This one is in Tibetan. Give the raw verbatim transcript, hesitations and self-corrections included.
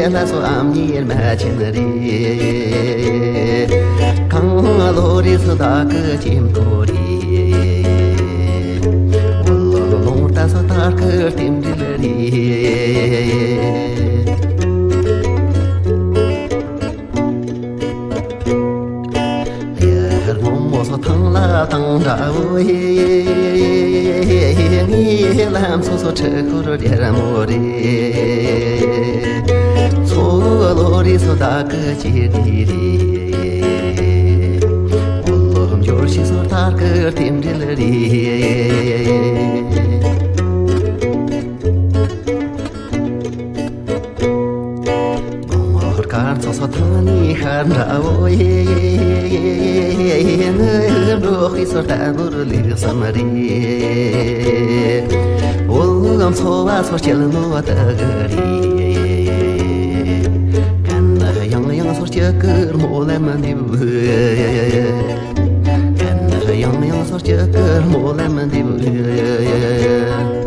ལ་སོ་ཨམ་ཉེར་མ་ཆེན་རེད། གང་ལོ་རེ་སོ་ད་ཀི་ཅིམ་ཐོ་རེད། འོ་ལོ་ལོང་ད་སོ་ད་ཀི་རྟེན་འབྲེལ་རེད། ཡར་ངོ་མོ་སོ་ཐང་ལ་ཐང་འདྲ་བོ་ཡེ། ངའི་ལམ་སོ་སོ་ཁྲི་ཁུར་རྒྱལ་མོ་རེད། ཚོ་ལོ་རེ་སོ་ད་ཀི་ཅི་དེ་རེད། འོ་ལོ་འབྱོར་ཤི་སོ་ད་ཀི་རྟེན་འབྲེལ་རེད། ངོར་དཀར་ཚོགས་སོ་ཐང་ནི་ཤར་འདྲ་བོ་ཡེ། ནི་འགྲོ་ཧི་སོ་ལྟ་བུར་ལུགས་བསམ་རེད། འོ་ལམ་འཚོ་བ་སོ་སྐྱེལ་ནོ་བ་ད་ག་རེད། གན་ན་ཡང་ཡང་སོ་སྐྱེལ་ཀིར་མོ་ལ་མ་འདི་བུ། གན་ན་ཡང་ཡང་སོ་སྐྱེལ་ཀིར་མོ་ལ་མ་འདི་བུ།